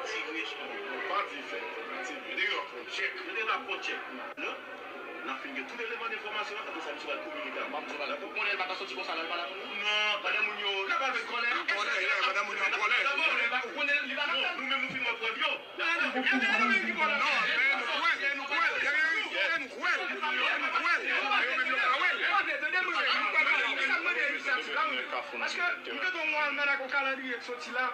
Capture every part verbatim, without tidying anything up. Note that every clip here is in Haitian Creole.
Tire chèn, pa di fè. Tire, tire yon fon tchèk. Tire yon fon tchèk. Non. N ap fin gen tout eleman enfòmasyon an, apre sa, misye pral kominike ak nou. Ou konnen l pa ka soti konsa la, l pa la pou nou. Non, pandan moun yo, l ap avèk kòlè. An kòlè, yeah, pandan moun yo an kòlè. Ou konnen li pa la. Non, nou menm nou fin wè prèv yo. Non, men nou kwè, men nou kwè, men nou kwè, men nou kwè, men nou kwè, men nou kwè, men yo menm yo pa wè l. Paske m te gen yon almanak, yon kalandriye k soti la,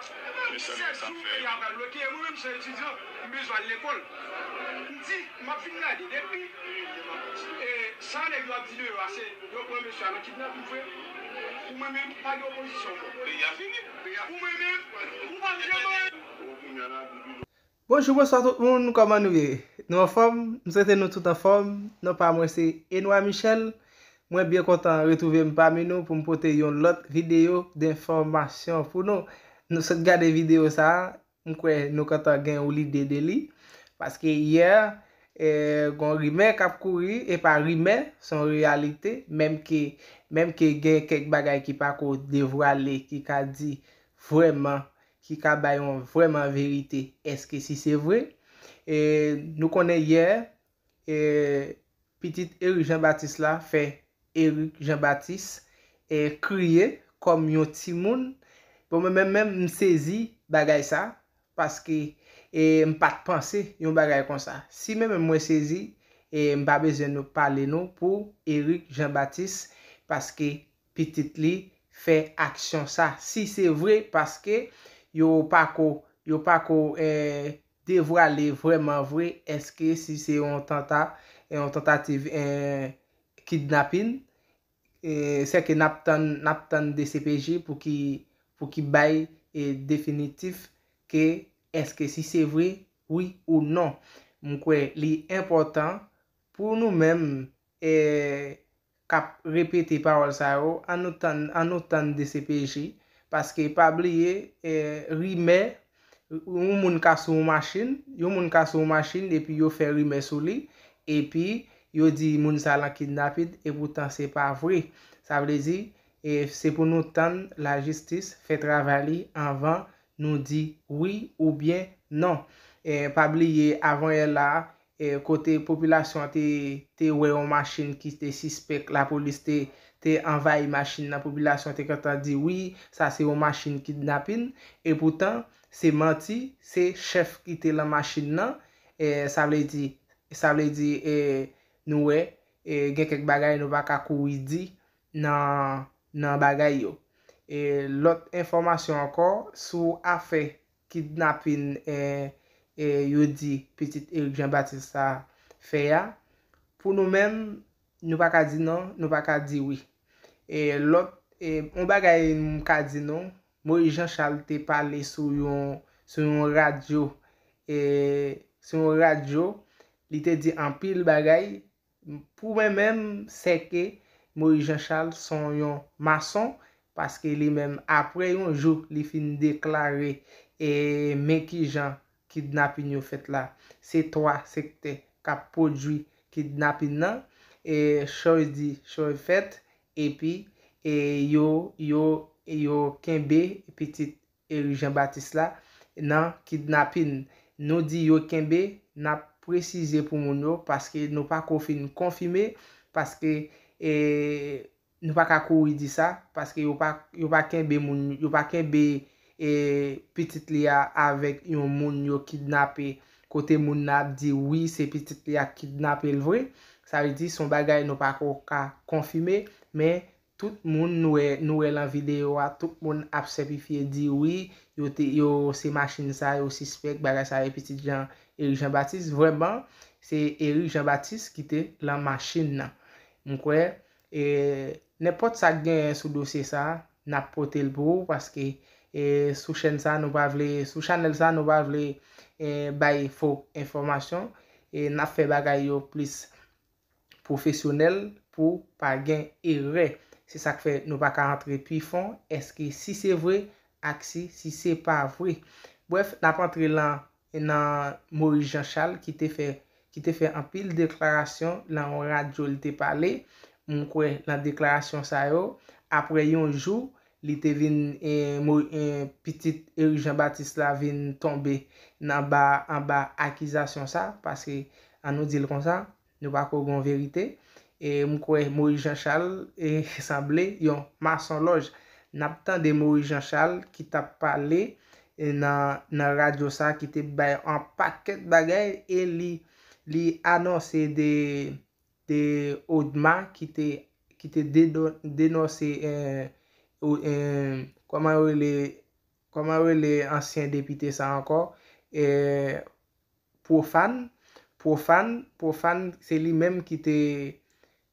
disèt jou peyi a pral bloke, e mwen menm se etidyan, m bezwen al lekòl. M di, m ap vin gade, depi, e, sa nèg yo ap di deyò a, se yo pran mesye a nan kidnapin vre. Pou mwen menm, pa gen opozisyon ankò. Peyi a fini. Pou mwen menm, ou p ap janm anyen. Bonjou, bonswa tout moun, kòman nou ye? Nou anfòm? M swete nou tout anfòm. Non pa mwen se Enoy Michel. Mwen byen kontan retwouve m pami nou pou m pote yon lòt videyo de enfòmasyon pou nou. Nou sot gade videyo sa a, m kwè nou kontan gen yon lide de li. Paske yè, e, gon rimè k ap kouri, e pa rimè, se yon reyalite, menm ke, menm ke gen kèk bagay ki pako devwale, ki ka di vrèman, ki ka bay yon vrèman verite, èske si se vre? E, nou konnen yè, e, pitit Eric Jean Baptiste la fè Eric Jean Baptiste, e, kriye kòm yon timoun. Bon, mwen menm, menm, m sezi bagay sa, paske, e, m pa t panse yon bagay konsa. Si menm, menm mwen sezi, e, m pa bezwen nou pale nou pou Eric Jean Baptiste, paske pitit li fè aksyon sa. Si se vre, paske yo pako, yo pako, e, devwale vrèman vre, èske si se yon tanta, yon tantativ, e, kidnapin, e, sèke n ap tann, n ap tann D C P J pou ki, pou ki bay, e, definitif ke èske si se vre, wi ou non. M kwè li enpòtan pou nou menm, e, k ap repete pawòl sa yo, an nou tann, an nou tann D C P J, paske pa bliye, e, rimè, yon moun ka sou yon machin, yon moun ka sou yon machin, epi yo fè rimè sou li, epi yo di moun sa lan kidnapin, e poutan se pa vre. Sa vle di, e, se pou nou tann lajistis fè travay li anvan nou di wi oubyen non. E, pa bliye, avanyè la, e, kote popilasyon an te, te wè yon machin ki te sispèk, lapolis te, te anvayi machin nan, popilasyon te gentan di, "Wi, sa se yon machin kidnapin." E poutan, se manti, se chèf ki te lan machin nan. E, sa vle di, sa vle di, e, nou wè, e, gen kèk bagay nou pa ka kouri di nan, nan bagay yo. E, lòt enfòmasyon ankò sou afè kidnapin, e, e, yo di pitit Eric Jean Baptiste sa fè a, pou nou menm, nou pa ka di non, nou pa ka di wi. E, lòt, e, yon bagay m ka di nou, Moïse Jean Charles te pale sou yon, sou yon radyo, e, sou yon radyo, li te di anpil bagay, pou mwen menm, sèke Moïse Jean Charles se yon mason, paske li menm, apre yon jou, li fin deklare, e, men kijan kidnapin yo fèt la. Se twa sektè k ap pwodui kidnapin nan, e, chòy di, chòy fèt, epi, e, yo, yo, yo kenbe pitit Eric Jean Baptiste la nan kidnapin. Nou di yo kenbe, n ap presize pou moun yo, paske nou pako fin konfime, paske, e, nou pa ka kouri di sa, paske yo pa, yo pa kenbe moun, yo pa kenbe, e, pitit li a avèk yon moun yo kidnape, kote moun nan ap di wi, se pitit li a k kidnape l vre. Sa vle di, se yon bagay nou pako ka konfime, men tout moun nou wè, nou wè lan videyo a, tout moun ap sèpifye di wi, yo te, yo se machin sa, yo sispèk, bagay sa, e pitit Jan, Eric Jean Baptiste. Vrèman, se Eric Jean Baptiste ki te lan machin nan. M kwè, e, nenpòt sa k genyen sou dosye sa, n ap pote l pou ou, paske, e, sou chèn sa, nou pa vle, sou chanèl sa, nou pa vle, e, bay fo enfòmasyon, e n ap fè bagay yo plis pwofesyonèl pou pa gen erè. Se sa k fè nou pa ka antre pi fon, èske si se vre ak si, si se pa vre. Brèf, n ap antre lan, nan Moïse Jean Charles ki te fè, ki te fè anpil deklarasyon lan yon radyo, li te pale. M kwè lan deklarasyon sa yo, apre yon jou, li te vin, e, mo- e, pitit Eric Jean Baptiste la vin tonbe nan ba, anba akizasyon sa, paske, an nou di l konsa, nou pa ko gon verite. E m kwè Moïse Jean Charles, e, sanble yon masonlòj. N ap tande Moïse Jean Charles ki t ap pale, e, nan, nan radyo sa, ki te bay yon pakèt bagay, e li, li anonse de, de Odma ki te, ki te dedo- denonse, e, o- e, kòman yo rele, kòman yo rele ansyen depite sa ankò? E, Profane, Profane, Profane, se li menm ki te,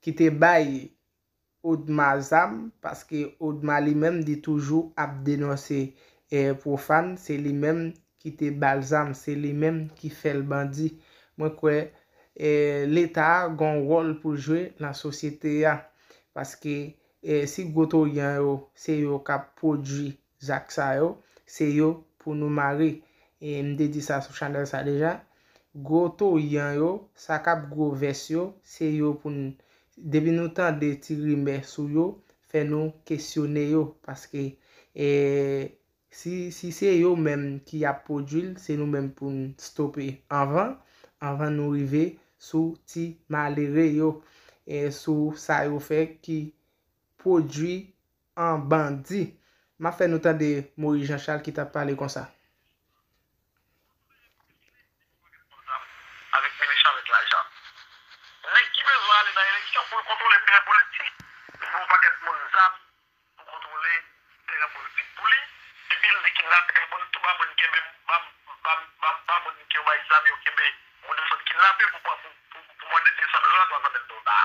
ki te bay Odma zam, paske Odma li menm li toujou ap denonse, e, Profane, se li menm ki te ba l zam, se li menm ki fè l bandi. Mwen kwè, e, Leta a gon wòl pou l jwe nan sosyete a, paske, e, si gwo toyan yo, se yo k ap pwodui zak sa yo, se yo pou nou mare. E m te di sa sou chanèl sa deja. Gwo toyan yo, sa k ap gwo vès yo, se yo pou n, depi nou tande ti rimè sou yo, fè nou kesyone yo, paske, e, si, si se yo menm ki ap pwodui l, se nou menm pou n stope anvan, anvan nou rive sou ti malere yo, e, sou sa yo fè ki pwodui an bandi. M ap fè nou tande Moïse Jean Charles ki t ap pale konsa. Avèk milis, avèk lajan. Nèg ki bezwen ale nan eleksyon pou l kontwole teren politik, li gen yon pakèt moun zam pou kontwole teren politik pou li, epi l di kidnapè, moun tou ba mwen kenbe, ba m, ba m, ba m, ba mwen ke yo bay zam, yo kenbe moun yo sot kidnape pou, pou, pou, pou mande de san dola, twa san mil dola.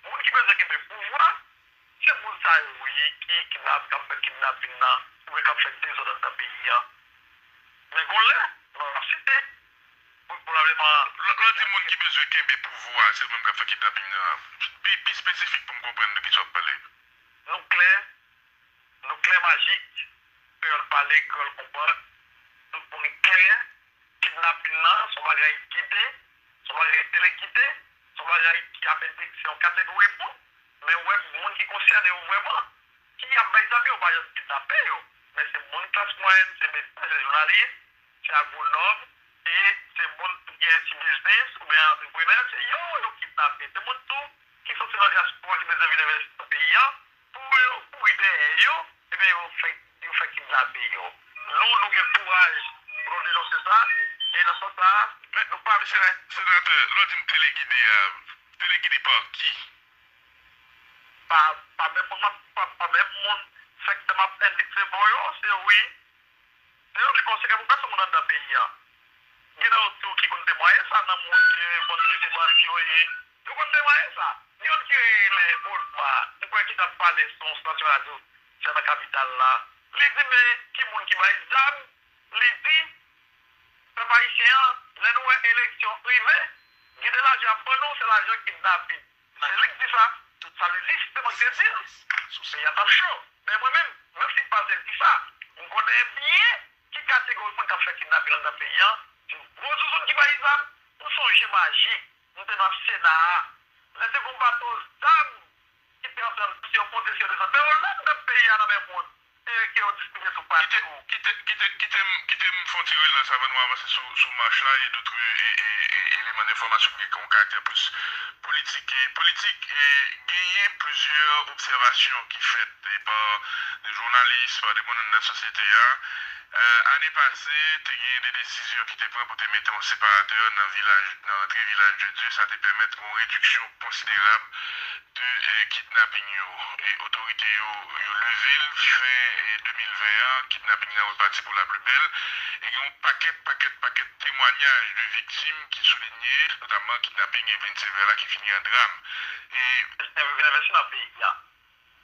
Moun ki bezwen kenbe pouvwa, se moun sa yo wi ki kidnap, k ap fè kidnaping nan, oubyen k ap fè dezòd anndan peyi an. Men gon lè, nou ap site, pwobableman. Lè w di moun ki bezwen kenbe pouvwa a, se yo menm k ap fè kidnaping nan. Pi, pi espesifik pou m konprann de kisa w ap pale. Nou klè, nou klè majik, kreyòl pale, kreyòl konprann, tout moun klè, kidnaping nan, se yon bagay kite, se yon bagay telekite, se yon bagay ki ap enplikte yon kategori moun, men ou wè moun ki konsène yo vrèman, ki ap bay zam yo, yo pa janm kidnape yo, men se moun klas mwayèn, se medsen, se jounalis, se agwonòm, e se moun ki gen ti biznis oubyen antreprenè, se yo yo kidnape. Se moun tou ki soti nan dyaspora ki bezwen vin envesti nan peyi a, pou yo kouri dèyè yo, ebyen yo fè, yo fè kidnape yo. Nou, nou gen kouraj pou nou denonse sa, e nan sans sa a, men nou pa. Senatè, lè w di m telegide a, telegide pa ki? Pa, pa menm moun, pa, pa menm moun, sektè m ap endikte bò yo, se wi. Se yo ki konsekan pou pèsonn moun anndan peyi a. Gen nan yo tou ki konn temwaye sa, nan moun ke yo konn di se bandi yo ye. Yo konn temwaye sa. Gen youn ki rele Odma, m kwè ki t ap pale sou yon stasyon radyo, se nan kapital la. Li di men ki moun ki bay zam, li di, pèp ayisyen an, lè nou wè eleksyon rive, gen de lajan y ap ban nou, se lajan kidnaping. Se li k di sa. Sa vle di, si se te mwen k te di l, peyi a t ap cho. Men mwen menm, menm si m pa t di sa, m konnen byen ki kategori moun k ap fè kidnaping anndan peyi a. Se gwo zouzoun ki bay zam. M sonje majik, m te nan Sena a. Lè te gon bato zam ki te antre anndan, si yo monte, si yo desann. Men yo la anndan peyi a nan men moun. E ke yo distribye sou pati ou. Kite, kite, kite, kite m, kite m fè yon ti relans avan nou avanse sou, sou mach la e dòt, e, e, e, eleman enfòmasyon ki gen yon karaktè plis politik. E politik, e, genyen plizyè obsèvasyon ki fèt, e, pa de jounalis, pa de moun anndan sosyete a. E, ane pase, te genyen de desizyon ki te pran pou te mete yon separatè nan vilaj, nan rantre Vilaj de Dye. Sa te pèmèt yon rediksyon konsiderab de, e, kidnaping yo. E otorite yo, yo leve l fen, e, de mil ven an, kidnaping nan repati pou la pli bèl. E gen yon pakèt, pakèt, pakèt temwanyaj de viktim ki soulinye, notamman kidnaping Eveline Sévère la ki fini an dram. E. Prezidan Jovenel Moïse nan peyi a.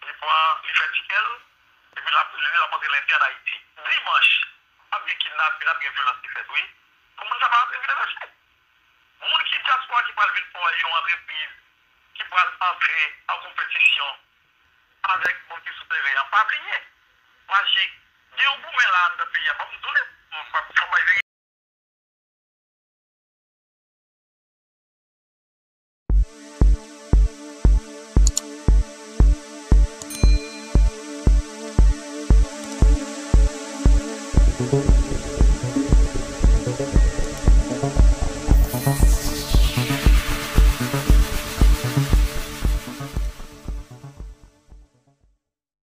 Li pran, li fè tikè l, epi l ap, li ap antre lendi ann Ayiti. Dimanch, ap gen kidnaping, ap gen vyolans ki fèt, wi. Pou moun sa pa antre vin envesti. Moun ki dyaspora ki pral vin fè yon antrepriz, ki pral antre an konpetisyon avèk moun ki sou teren an, pa bliye, majik, gen yon goumen la anndan peyi a, fò m di w li, fò m bay verite.